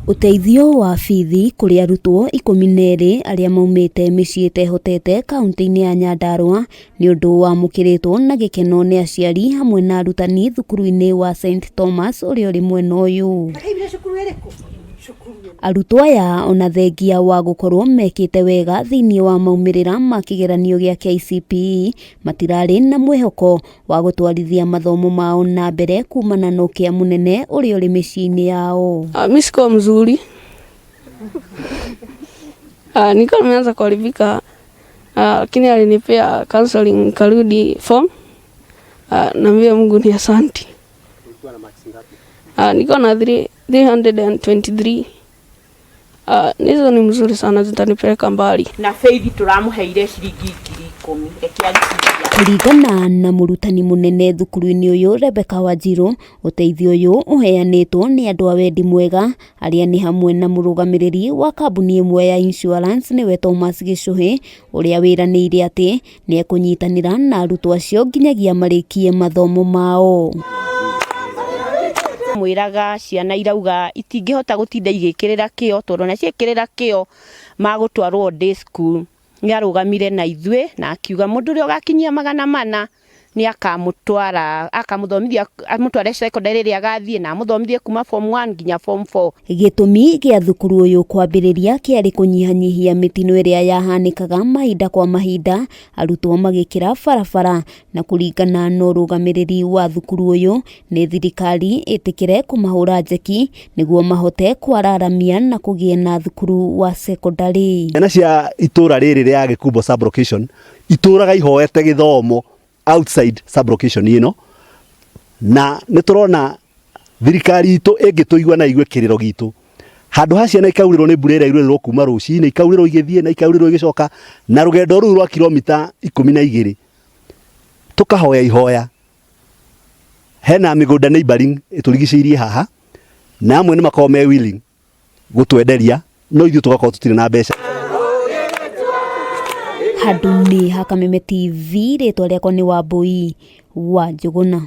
Ũteithio wa bithi kũrĩ arutwo 12 arĩa maumĩte mĩciĩ ĩtehotete kauntĩ-inĩ ya Nyandarua nĩ ũndũ wamũkĩrĩtwo na gĩkeno nĩ aciari hamwe na arutani thukuru-inĩ wa St Thomas ũrĩa ũrĩ mwena ũyũ. Arutwo aya ona thengia wa gũkorwo mekĩte wega thĩinĩ wa maumĩrĩra ma kĩgeranio gĩa KCPE matirarĩ na mwĩhoko wa gũtwarithia mathomo mao na mbere kumana na ũkĩa mũnene ũrĩa ũrĩ mĩciĩ-inĩ yao. Mi sikuwa mzuri. Nilikuwa nimeanza kuharibika, lakini alinipea counseling nikarudi form. Naambia Mungu ni asanti. Nilikuwa na 323. Hizo ni mzuri sana, zitanipeleka mbali. Na Faith tũramũheire ciringi 10,000, reke arutithia. Kũringana na mũrutani mũnene thukuru-inĩ ũyũ Rebecca Wanjiru, ũteithio ũyũ ũheanĩtwo nĩ andũ a wendi mwega arĩa nĩ hamwe na mũrũgamĩrĩri wa kambuni ĩmwe ya insurance nĩwe Thomas Gĩcũhĩ, ũrĩa wĩranĩire atĩ nĩ ekũnyitanĩra na arutwo acio nginyagia marĩkie mathomo mao. Mwĩraga ciana irauga itingĩhota gũtinda igĩkĩrĩra kĩo, tondũ ona ciekĩrĩra kĩo magũtwarwo day school. Nĩ arũgamire na ithuĩ na akiuga mũndũ ũrĩa ũgakinyia 400 nĩ akamũtwara, akamũthomithia, amũtware secondary ĩrĩa agathiĩ na amũthomithie kuma form 1 nginya form 4. Gĩtũmi gĩa thukuru ũyũ kwambĩrĩria kĩarĩ kũnyihanyihia mĩtino ĩrĩa yahanĩkaga mahinda kwa mahinda arutwo magĩkĩra barabara, na kũringana na ũrũgamĩrĩri wa thukuru ũyũ nĩ thirikari ĩtĩkĩre kũmahũra njeki nĩguo mahote kwararamia na kũgĩa na thukuru wa secondary. Ciana cia itũra rĩrĩ rĩa Gĩkumbo sub-location itũraga ihoete gĩthomo outside sub-location ĩno, na nĩ tũrona thirikari itũ ĩngĩtũigua na igue kĩrĩro gitũ, handũ ha ciana ikaurĩrwo nĩ mbura ĩrĩa iraurĩrwo kuma rũcinĩ, ikaurĩrwo igĩthiĩ na ikaurĩrwo igĩcoka, na rũgendo rũu rwa kilomita 12, tũkahoya ihoya. Hena mĩgũnda neighboring ĩtũrigicĩirie haha, na amwe nĩ makoragwo me willing gũtwenderia, no ithuĩ tũgakorwo tũtirĩ na mbeca. Handũ-inĩ ha Kameme TV, rĩtwa rĩakwa nĩ Wambui wa Njũgũna.